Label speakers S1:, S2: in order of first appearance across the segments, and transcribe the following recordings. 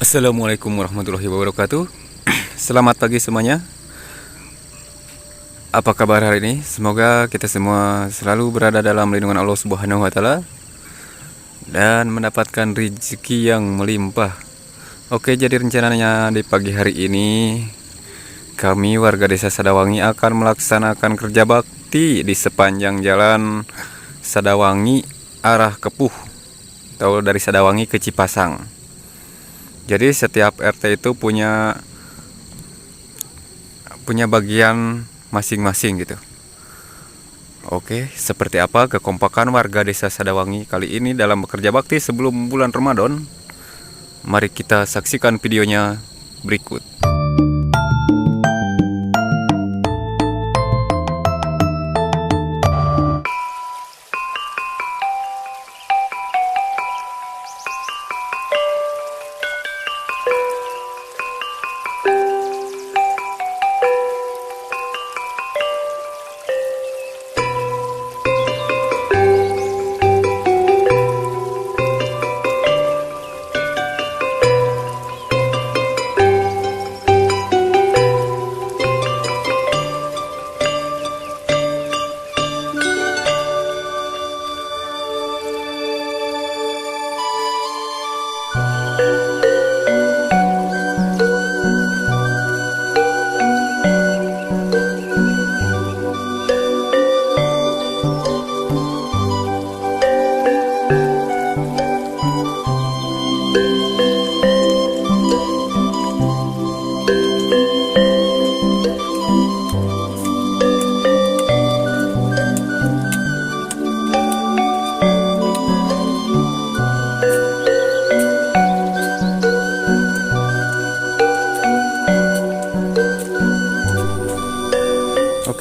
S1: Assalamualaikum warahmatullahi wabarakatuh. Selamat pagi semuanya. Apa kabar hari ini? Semoga kita semua selalu berada dalam lindungan Allah Subhanahu wa taala dan mendapatkan rezeki yang melimpah. Oke, jadi rencananya di pagi hari ini kami warga Desa Sadawangi akan melaksanakan kerja bakti di sepanjang jalan Sadawangi arah Kepuh atau dari Sadawangi ke Cipasang. Jadi setiap RT itu punya punya bagian masing-masing gitu. Oke, seperti apa kekompakan warga Desa Sadawangi kali ini dalam bekerja bakti sebelum bulan Ramadan? Mari kita saksikan videonya berikut.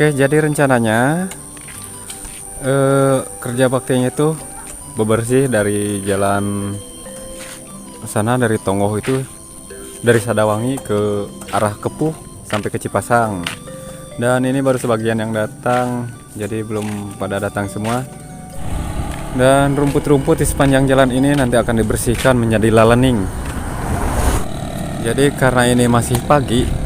S1: Oke, jadi rencananya kerja baktinya itu bebersih dari jalan sana, dari Tonggoh itu, dari Sadawangi ke arah Kepuh sampai ke Cipasang. Dan ini baru sebagian yang datang, jadi belum pada datang semua. Dan rumput-rumput di sepanjang jalan ini nanti akan dibersihkan menjadi lalening. Jadi karena ini masih pagi,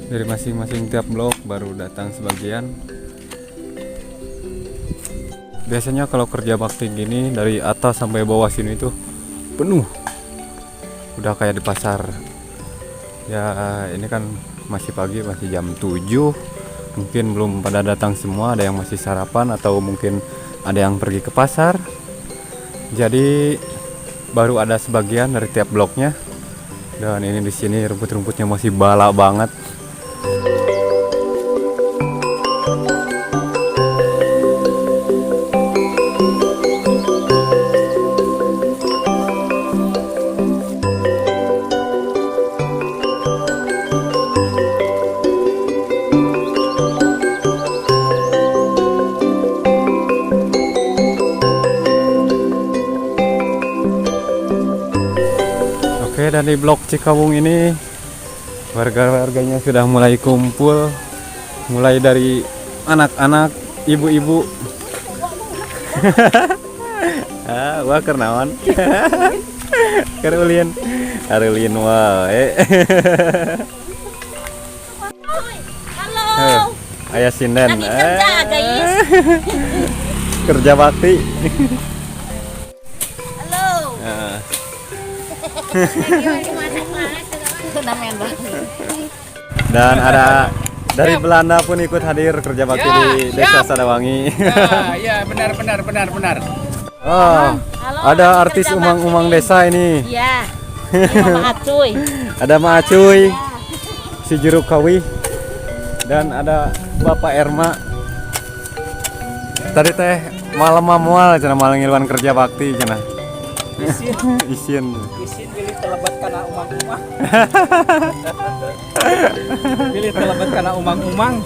S1: dari masing-masing tiap blok baru datang sebagian. Biasanya kalau kerja bakti gini dari atas sampai bawah sini itu penuh, udah kayak di pasar ya. Ini kan masih pagi, masih jam 7, mungkin belum pada datang semua, ada yang masih sarapan atau mungkin ada yang pergi ke pasar. Jadi baru ada sebagian dari tiap bloknya. Dan ini di sini rumput-rumputnya masih balak banget. Oke, dan di blok Cikawung ini warga-warganya sudah mulai kumpul, mulai dari anak-anak, ibu-ibu. Ah, wah, keur naon? Keur ulin. Arulin wae.
S2: Halo.
S1: Eh, aya sinden.
S2: Lagi kerja, guys.
S1: Kerja bakti.
S2: Halo.
S1: Ah. Dan ada dari Belanda pun ikut hadir kerja bakti
S3: Ya,
S1: di Desa
S3: siap.
S1: Sadawangi.
S3: Ya, ya, benar, benar, benar, benar.
S1: Oh,
S2: Halo,
S1: ada
S2: lagi
S1: artis
S2: kerja
S1: umang-umang
S2: bakti.
S1: Desa ini.
S2: Iya. Ini Mama Acuy.
S1: Ada Ma Acuy, si Jeruk Kawi, dan ada Bapak Erma. Tadi teh malam mual cenah, malam ngiluan kerja bakti cenah.
S3: Isin,
S1: Isin.
S3: Isin bilih telebet kana umang-umang. Bilih telebet kana umang-umang.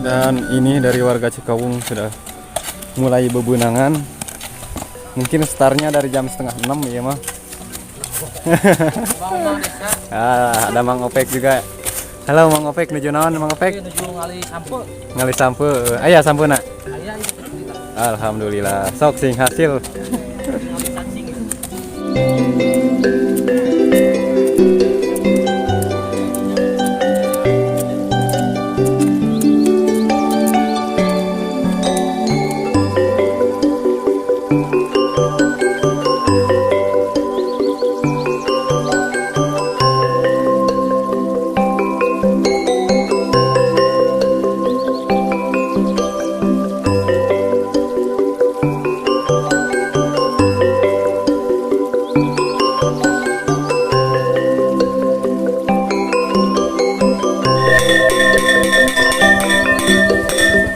S1: Dan ini dari warga Cikawung sudah mulai bebenangan. Mungkin startnya dari jam 5.30 ya mah. Ah, ada Mang Opek juga. Halo Mang Opek, nuju naon Mang Opek?
S3: Nuju ngali sampeu.
S1: Ngali sampeu. Aya sampeuna.
S3: Aya itu.
S1: Alhamdulillah. Sok sing hasil.
S3: Ngali cacing.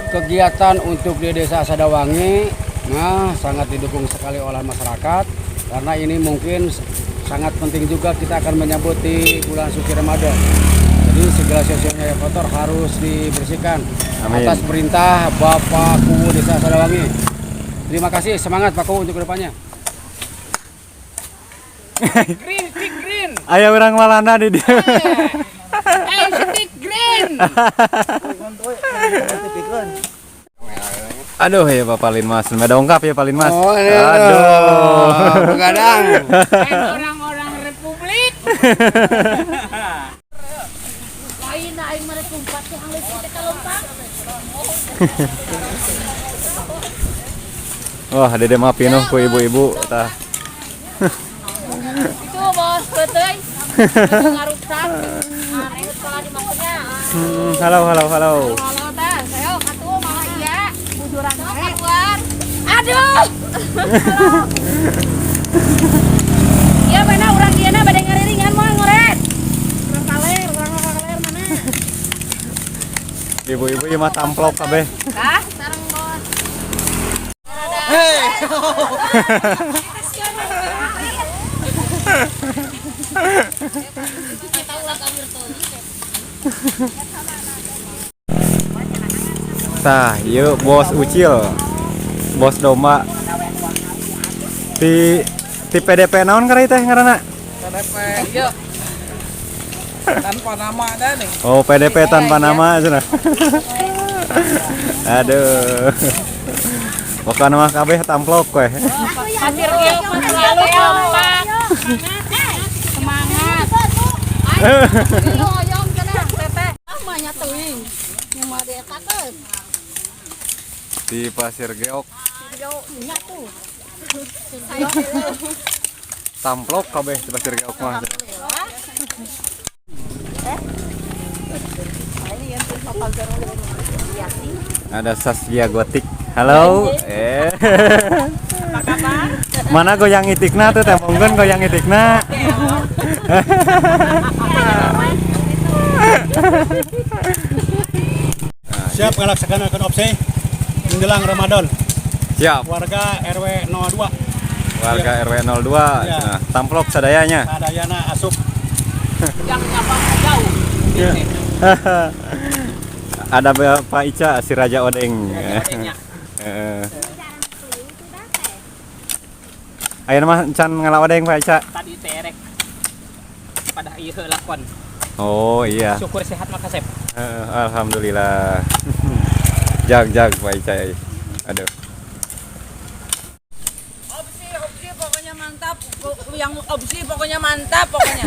S4: Kegiatan untuk di Desa Sadawangi nah sangat didukung sekali oleh masyarakat karena ini mungkin sangat penting juga kita akan menyambut di bulan suci Ramadan. Jadi segala sesuatunya yang kotor harus dibersihkan.
S1: Amin.
S4: Atas perintah Bapak Kuwu Desa Sadawangi. Terima kasih, semangat Pak Kuwu untuk kedepannya.
S3: Green, stick green.
S1: Aya orang Walanda di dia.
S3: Stick green.
S1: Aduh ya Bapak Linmas, dongkap ya Pak Linmas.
S4: Oh, ini
S1: Aduh.
S4: begadang.
S3: Orang-orang Republik.
S2: Lain aing mereka umpat teh hang leutik teh kalompak.
S1: Wah, dede mah pinuh ku ibu-ibu tah.
S2: Itu bos peteuy. Ngaruksak. Aneh sekolah di maksudnya.
S1: Halo halo halo.
S2: Halo teh, saya katuh malah iya. Bujuran keluar. Aduh. Iya mana urang dieuna bade ngariringan moal ngoret. Urang kaler, urang kaler mana?
S1: Ibu-ibu ieu mah tamplok kabeh.
S2: Kah? Sareng bos.
S1: Tah, ieu bos Ucil. Bos domba. Di di PDP naon karena teh ngaranna?
S3: PDP iya. Tanpa nama ada nih.
S1: Oh, PDP tanpa nama cenah. Aduh. Pokokna mah kabeh tamplok we.
S2: Pasir Geok selalu kompak. Semangat. Hoyong cenah teteh. Ah mah teuing. Nyuma dietakeun.
S1: Di Pasir Geok tamplok kabeh di Pasir Geok mah. Ada Saskia Gotik. Halo. Mana goyang itikna tuh tembongkeun goyang itikna.
S5: Siap melaksanakan opsi menjelang Ramadan.
S1: Siap.
S5: Warga RW 02.
S1: Warga RW 02.
S5: Ya.
S1: Nah, tamplok sadayanya.
S5: Sadayana asup.
S3: Yang nyapa jauh. Ini.
S1: Ada Pak Ica si Raja Odeng.
S3: Odengnya.
S1: Heeh. Ayeuna mah can ngala odeng Pak Ica.
S3: Tadi terek pada ieu lakon.
S1: Oh iya.
S3: Syukur sehat maka sep.
S1: Heeh, alhamdulillah. Jag jag Pak Ica. Aduh.
S6: Opsi, opsi pokoknya mantap. Yang opsi pokoknya mantap pokoknya.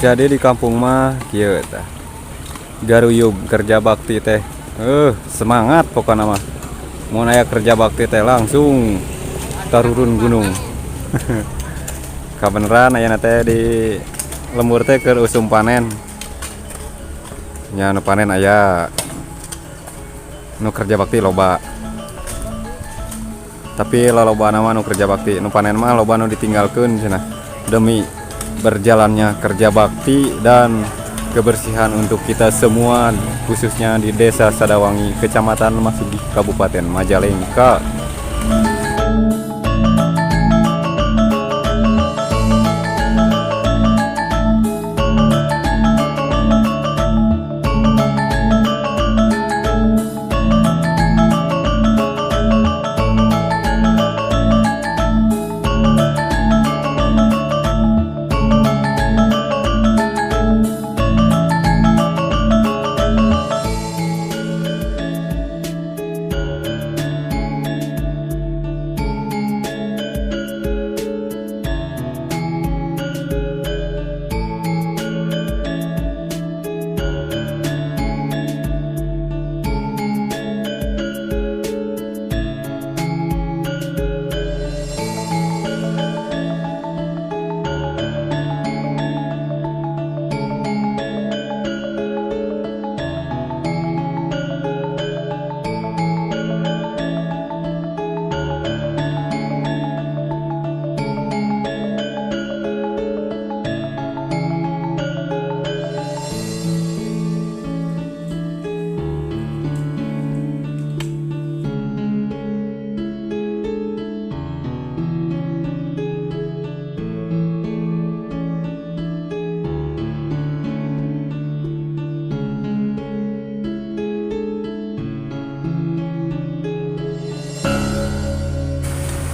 S1: Jadi di kampung mah kieu tah. Garuyub kerja bakti teh. Semangat pokoknya mah. Mun aya kerja bakti teh langsung tarurun gunung. Kabeneran ayeuna teh di lembur teh keur usum panen. Nya, nu panen aya, nu kerja bakti loba. Tapi lalobana mah nu kerja bakti, nu panen mah loba nu ditinggalkeun cenah demi berjalannya kerja bakti dan kebersihan untuk kita semua, khususnya di Desa Sadawangi, Kecamatan Lemahsugih, Kabupaten Majalengka.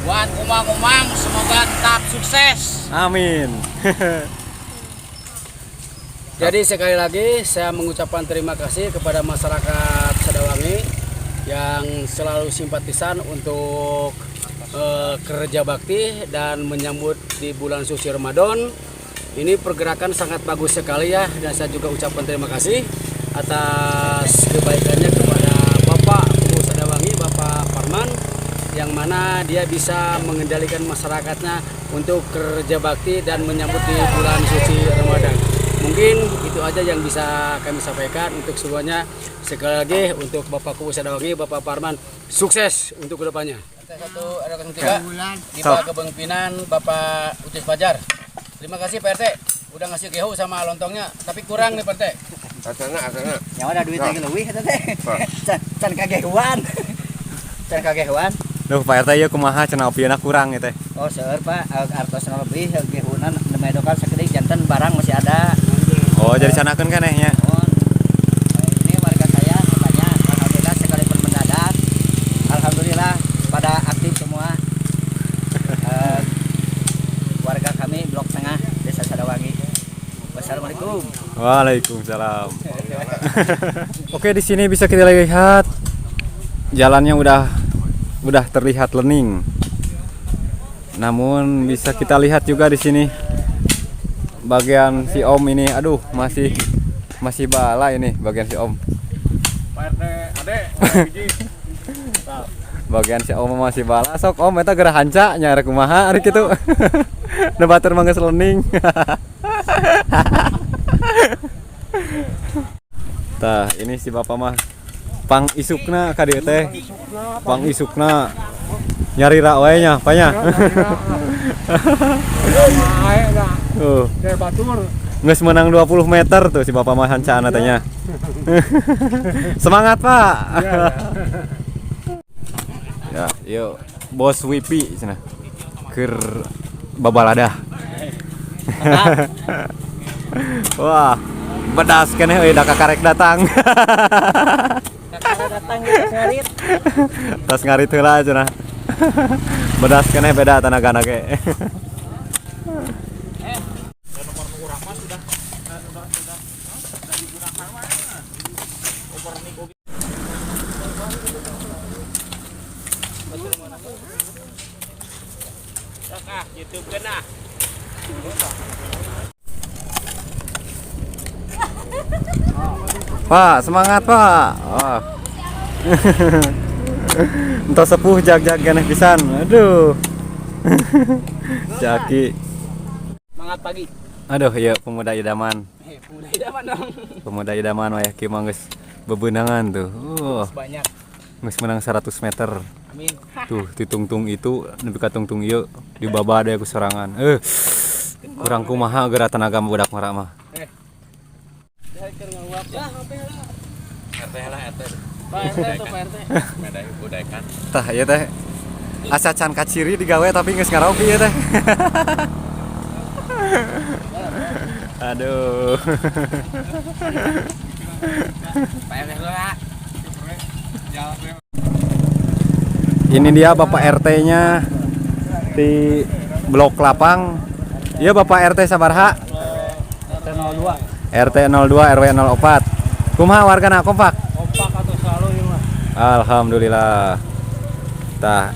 S3: Buat umang-umang, semoga tetap sukses.
S1: Amin.
S4: Jadi sekali lagi saya mengucapkan terima kasih kepada masyarakat Sadawangi yang selalu simpatisan untuk kerja bakti dan menyambut di bulan suci Ramadan. Ini pergerakan sangat bagus sekali ya, dan saya juga ucapkan terima kasih atas kebaikannya kepada Bapak Kuwu Sadawangi, Bapak Parman, yang mana dia bisa mengendalikan masyarakatnya untuk kerja bakti dan menyambut di bulan suci Ramadan. Mungkin itu aja yang bisa kami sampaikan untuk semuanya. Sekali lagi untuk Bapak Kuwu Sadawangi, Bapak Parman, sukses untuk kedepannya. 1 RW 03 di bawah kepemimpinan Bapak Ucis Fajar. Terima kasih Pak RT, udah ngasih gehu sama lontongnya, tapi kurang nih Pak RT.
S7: Ya udah, duit lagi leuwih eta teh. Can can kagehuan. Can kagehuan.
S1: Duh, Pak RT, ieu kumaha cenah, opina kurang ieu teh?
S7: Oh, seueur, Pak, artosna lebih gehunan medokan sakedik, janten barang masih ada.
S1: Oh, jadi sanakeun keneh nya.
S7: Oh, ini warga saya banyak, alhamdulillah sekalipun mendadak, alhamdulillah pada aktif semua. Warga kami Blok Tengah, Desa Sadawangi. Wassalamualaikum.
S1: Waalaikumsalam. Oke, di sini bisa kita lihat jalannya udah terlihat lening. Namun bisa kita lihat juga di sini bagian si Om ini, aduh, masih masih bala ini bagian si Om.
S5: Pak RT Ade.
S1: Bagian si Om masih bala. Sok Om, eta geura hanca nya, rek kumaha ari kitu. Nu batur mah geus lening. Tah, ini si bapak mah pang isukna ka dieu teh. Pang isukna nyarira wae nya, Pak, nya. Tuh. Geus menang 20 meter tuh si bapak mah hancana teh nya. Semangat, Pak. Ya, yuk Bos Wipi cenah. Keur babaladah. Wah, bedas keneh euy, da kakarek datang.
S7: Datang gitu ngarit.
S1: Tas ngarit heula cenah. Bedas keneh, beda tanagana ge.
S3: Ah, YouTube kena.
S1: Pak, semangat, Pak. Oh. Entos sepuh jag-jag keneh pisan. Aduh. Jaki.
S3: Semangat pagi.
S1: Aduh, iya pemuda idaman.
S3: Eh, pemuda idaman dong.
S1: Pemuda idaman wayah kieu mah geus bebeunangan tuh.
S3: Banyak.
S1: Geus menang 100 meter.
S3: Amin.
S1: Tuh, ditungtung itu nepi ka tungtung ieu dibabade ku sorangan. Kurang kumaha geura tenaga budak ngora mah.
S5: RT lah, RT.
S3: Pak RT tuh, Pak RT.
S5: Budayakan.
S1: Tah ieu teh asa can kaciri digawe tapi geus ngaropi ieu teh. Aduh.
S3: Pak RT lah.
S1: Ini dia Bapak RT-nya di Blok Lapang. Iya, Bapak RT sabaraha?
S4: RT 02.
S1: RT 02 RW 04. Kumaha wargana, kompak?
S4: Kompak atau selalu ini mah.
S1: Alhamdulillah. Tah,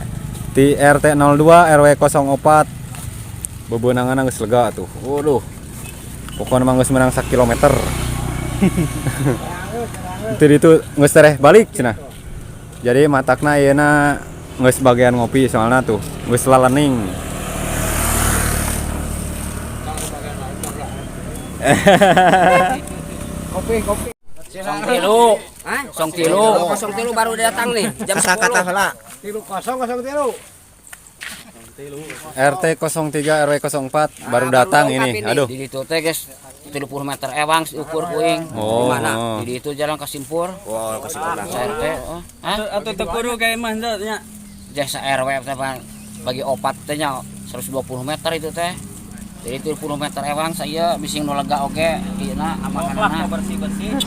S1: di RT 02 RW 04 bebeunangan geus lega tuh. Waduh. Pokoknya mah geus menang 1 kilometer. Itu itu geus tereh balik cenah. Jadi matakna ayeuna geus bagian ngopi, soalnya tuh geus lalening.
S4: Kopi, kopi.
S7: 03, 03, 03 baru datang nih jam 10.
S4: 3 0 0 3.
S1: RT 03 RW 04 baru datang ini. Aduh.
S7: Di ditu teh geus 30 meter ewang ukur kuing.
S1: Oh.
S7: Di mana? Di ditu jalan ke Simpur. Wow, ke Simpur. RT. Oh. Hah?
S3: Atau teu kudu kayak mah nya.
S7: Jasa RW teh Pak. Bagi opat teh nya 120 meter itu teh. Jadi 70 meter ewang saya bising nu lega oge ieu na
S3: Lah
S7: amanana.
S3: bersih-bersih.